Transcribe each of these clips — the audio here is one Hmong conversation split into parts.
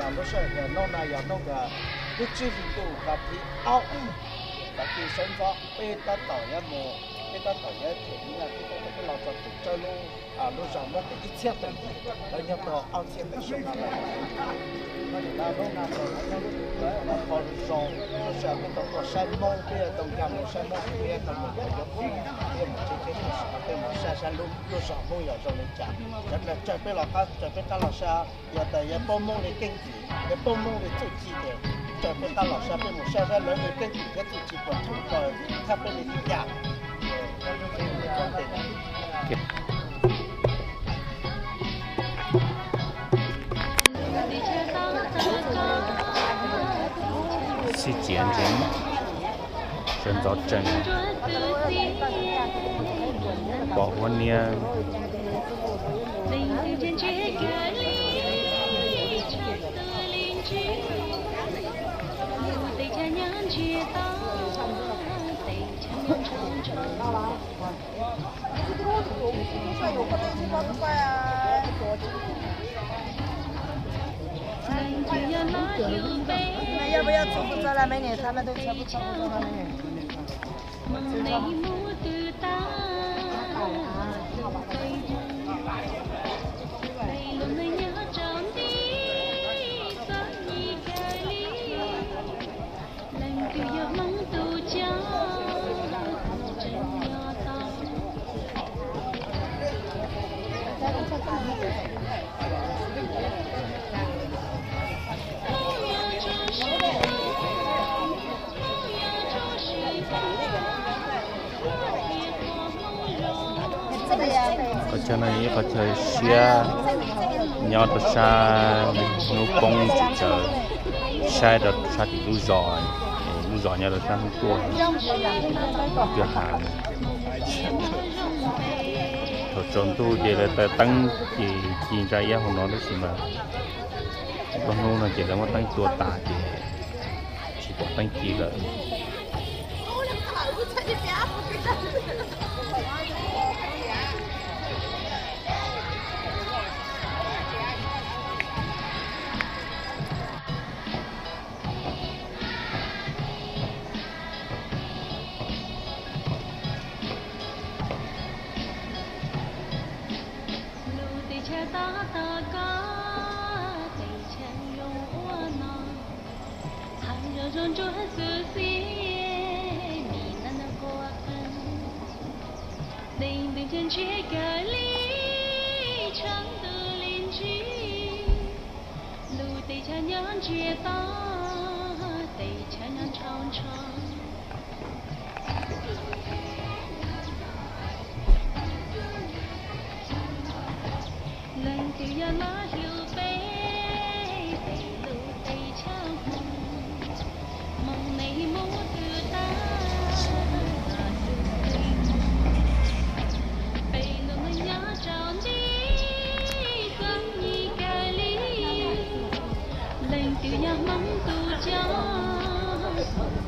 Lub sij hawm hnub no yog hnub uas lub tsib hlis ntuj vas thib ob, vas thib sawv ntxov peb tab tom yuav mus, peb tab tom yuav them nyiaj thiab tab tom peb los txog tus tsawb lub, lub zos Hmoob tes ib txhiab tawm yim, lawv nyob tau ob txhiab tawm seem no lawm. Hnub no lawv nyob lub tus hlawv qhov zoo, lub sij hawm peb tau tuaj saib Hmoob, peb yuav tau nkag mus saib Hmoob, peb tau mus yuav Hmoob, peb mus tsev tsev, peb mus saib saib lub zos Hmoob yog zoo li cas. Cov dlaws tsawg peb los qab, tsawg peb qab los saib, yog tas yog paub Hmoob li keeb kwm, yog paub Hmoob li txuj ci ces tsawg peb qab los saib, peb mus saib saib lawv li keeb kwm thiab txuj ci puas tshum plaws thiab peb li cas. Xij ciav ntsev, sawv ntxov tsees, pom huab niab. Nws yog lub xyoo peb, nws yog lub xyoo peb, Hmoob neeg mus twg tag, peb lub neej nyob rau ntej txom nyem kawg li. Leej twg yog Hmoob tus coj, tseem nyob tau. Qhov chaw no yog ib qhov chaw siab nyob rau sab hnub poob tsawv, saib rau sab tim lub zos, lub zos nyob rau sab hnub tuaj, cov hav. Thaum tsaus ntuj ces lawv taws teeb ces ci ntsa iab hauv no tab sis mas txog hnub no ces lawv muab teeb tua tas ces tsis pom teeb ci lawm. Lub teb chaws to tos koj, teb chaws zoo ua no, hais zoo zoo ntsuag xwb xwb, mi nab nab quaj qees. Leej twg ntshiab ntshiab kawg li, tshav ntuj li ntsig. Lub teb chaws nyob ntsiag to, teb chaws nyob ntshaus ntsho. Leej twg yog los hlub peb, peb lub teb chaws Hmoob. Hmoob neeg mus twg tag, peb lub neej nyob rau ntej txom nyem kawg li. Leej twg yog Hmoob tus coj,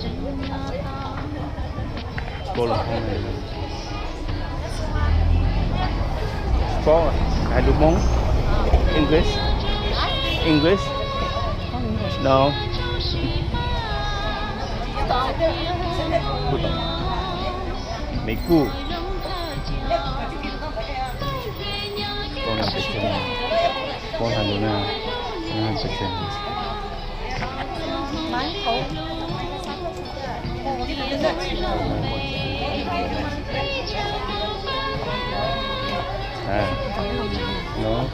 tseem nyob tau. Spoke Hmong, Hmong, English, English, no. Maiv kuj. Spoke Hmong, Hmong, Hmong.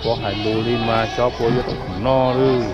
Puas hais lus li mas xyov puas yuav tau khoom no lawm.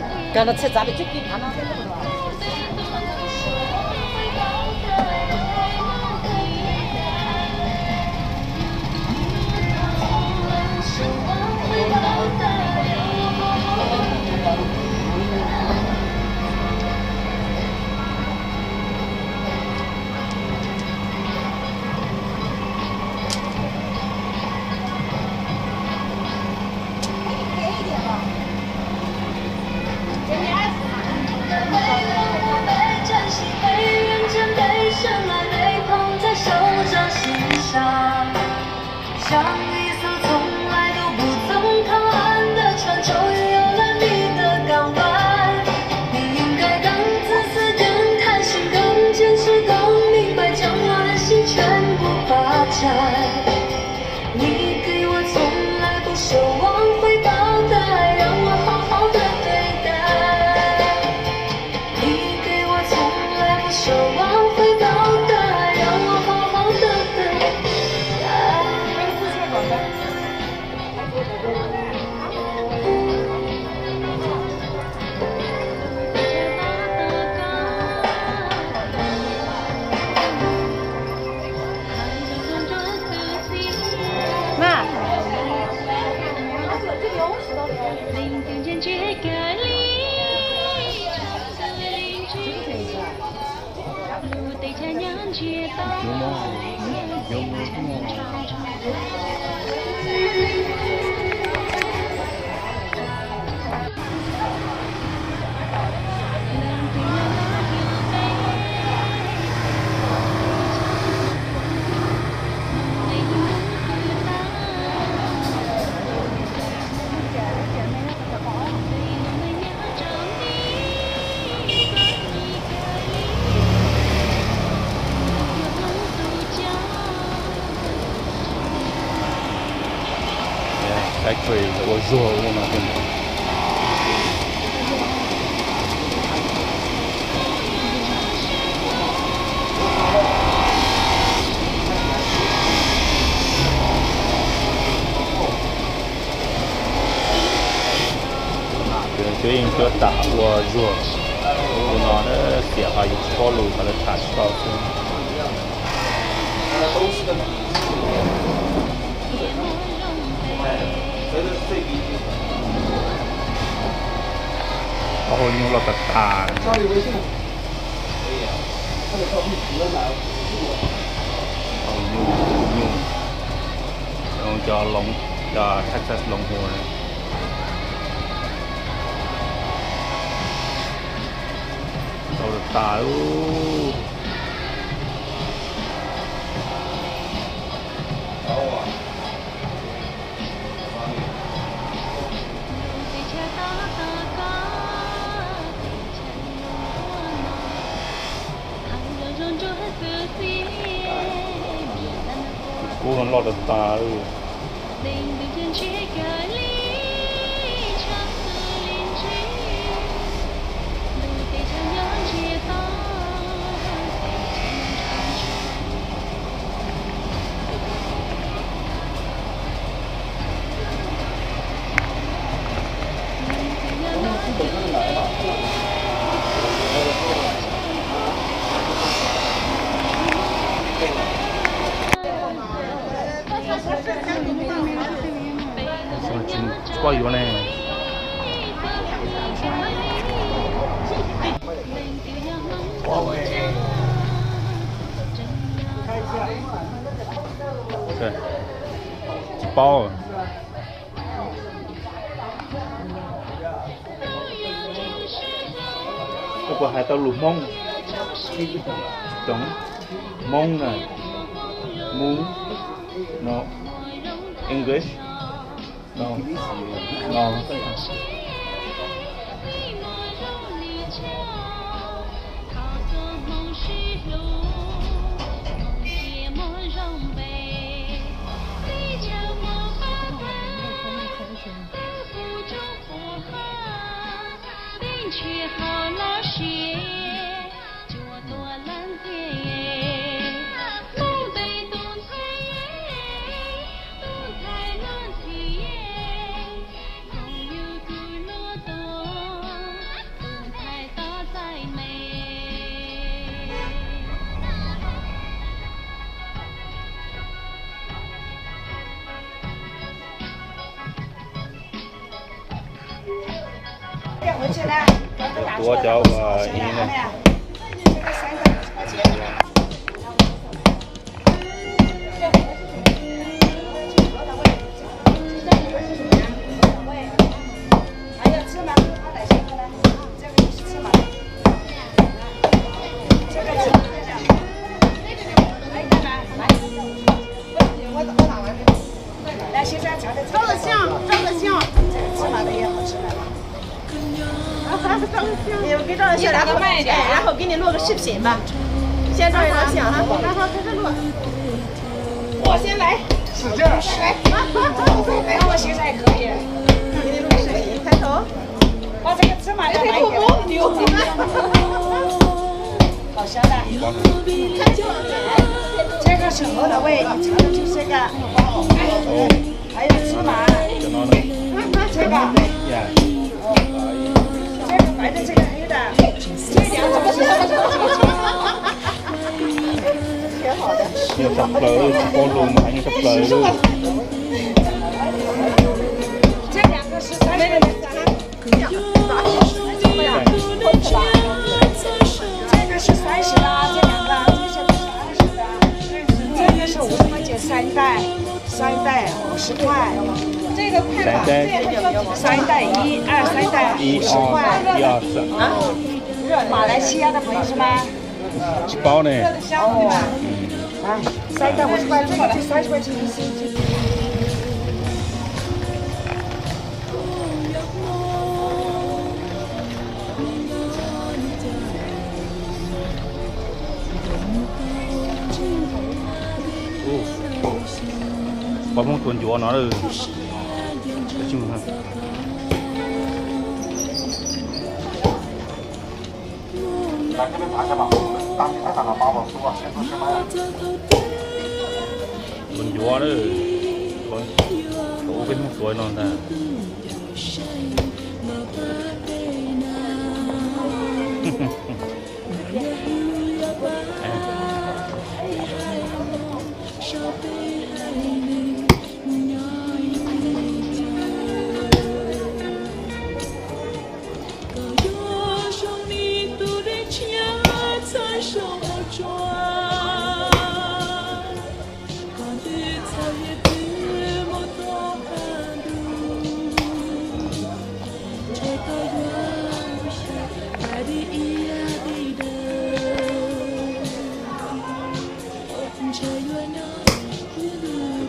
Factory ua zuag ua no thiab. Cuab yeej cuab tam ua zuag ua no, xiam ho yus tsis paub lus ho lawv tham tsis tau xwb. Taub hau nyuj loj tas tas. Taub hau nyuj, nyuj, cov Texas Longhorn. Tau tas tas. Kub loj tas tas. Tsis paub yuav ne. Tsis paub. Koj puas hais tau lus Hmoob? Cov Hmoob na, Hmoob, no, English, no, no. Tuav cov uas ib ne.照个相，照个相。 给我照个相，然后给你录个视频吧。先照一张相哈，然后开始录。我先来，我先来，我先来可以。给你录个视频，抬头。把这个芝麻再来一点。好香的。这个是鹅的味道，尝尝这个。 还有芝麻，这个，这个白的，这个黑的，这两种是挺好的。 Nyiaj tshaj plaws, tsis paub lus mas hais nyiaj tshaj plaws. 这两个是三十的，这个是三十的，这两个，这是二十的，这个是五十。三袋，三袋五十块。这个快吧，三袋，三袋一二三袋，一二一二三。啊，马来西亚的朋友是吗？一包呢？哦，来，三袋五十块，这个就三十块钱一斤。 Pab Hmoob tuav ncuav no lawm. Tuav ncuav lawm. Ua peb Hmoob tuav no ntag.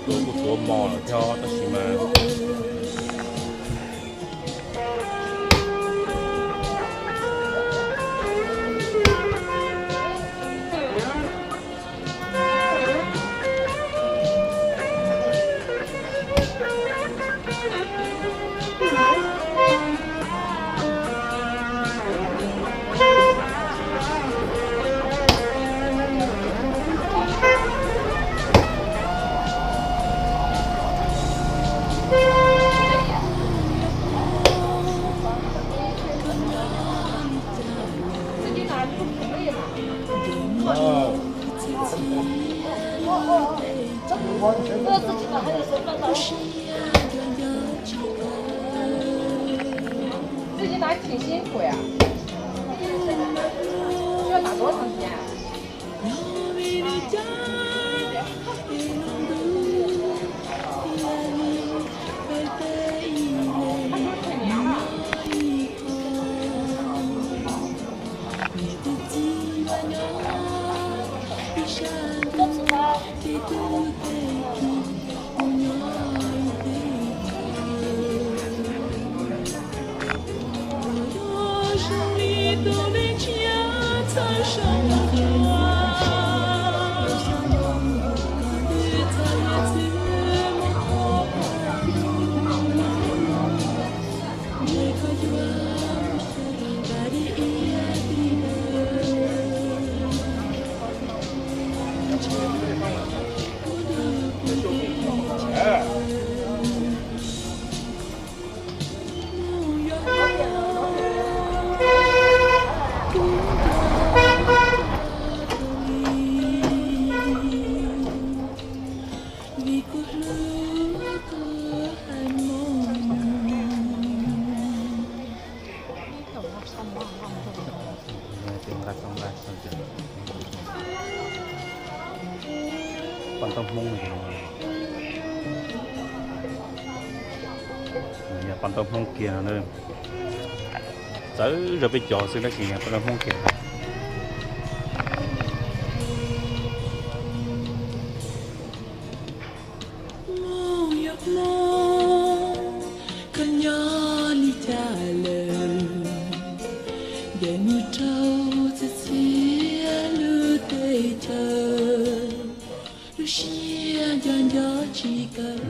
Kuv tuav mos lawm thiab tab sis mas Paj ntaub Hmoob, yog paj ntaub Hmoob kiag no na. Txawv zog peb cov xwb tab sis yog paj ntaub Hmoob kiag. Koj nyob li cas lawm? Ncaim mus rau txhia txhia lub teb chaws, lub siab nco nco tsis kawg.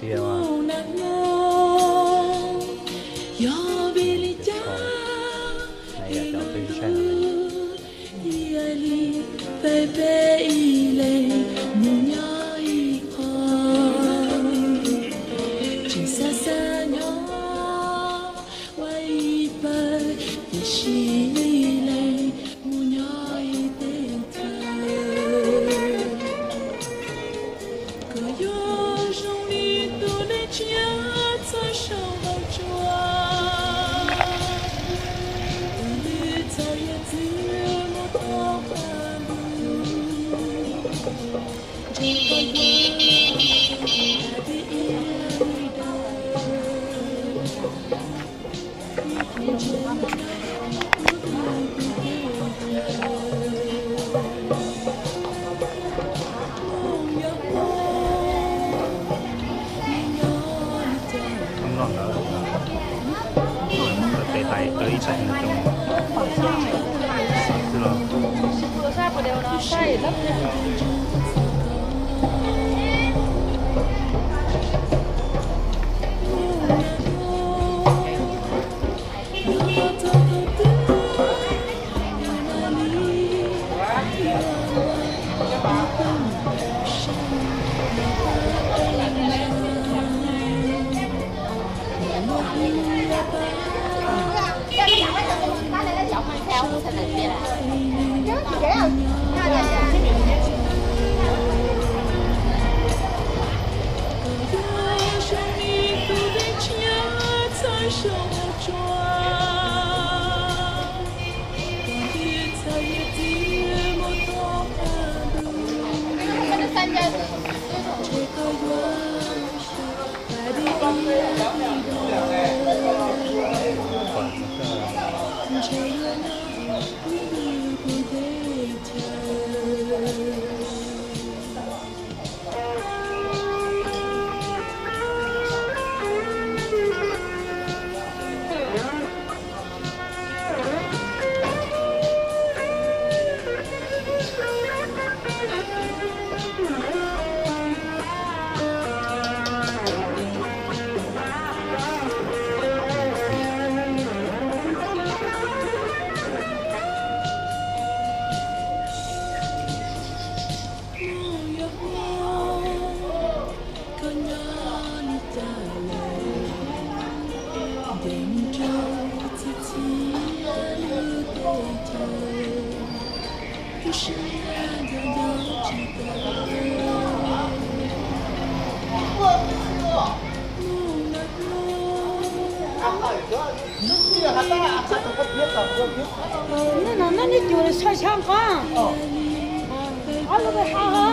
Tiag mas. Yog vim li cas es lub ntuj thiaj li pab peb ib leeg mus nyob ib qho? Tseem xav xav nyob ua ib pawg, tiam sis ib leeg mus nyob ib teb chaws. Koj yuav zoo li tus dej tshiab txhawb saum npau suav, tus twg txawm yog txwv mus thoob qab ntuj. Tes hlais ib tag nws zoo xwb los. Nej no nej cus sab sab nqab. Ob lub peb hab.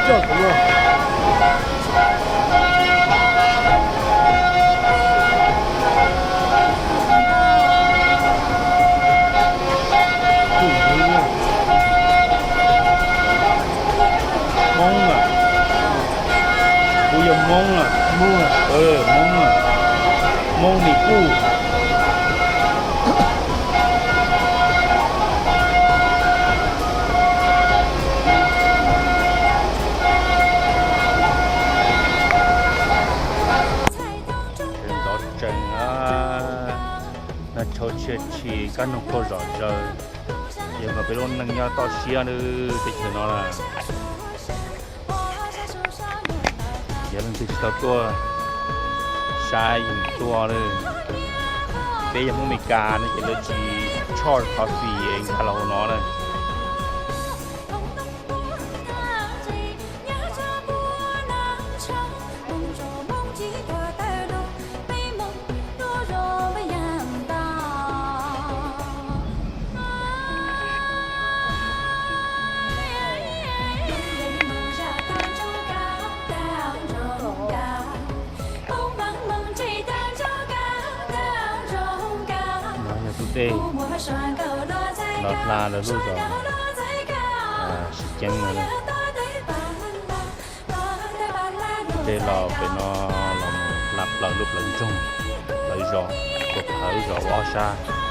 Coj kuv luaj. Hoob a, kuv yog Hmoob a. Hmoob a, Hmoob a, Hmoob Mis Kuj. Ntxov tsees, nag tshau tshia tshis, kab noog quaj zom zaws. Yog nkaus peb lub neej nyob toj siab lawm teb chaws no na. Yog leej twg tsis tau tuaj saib yeej tuaj lawm. Peb yog Hmoob Mes Kas no ces lawv tsis tshoj coffee nkag los hauv no na. No yog tus dej no hla lawv lub zos Sib Ceeb no. Dej los pem no los mus hla plaws lub plawv ntsoog, plawv zos, ua plawv zos ua ob sab.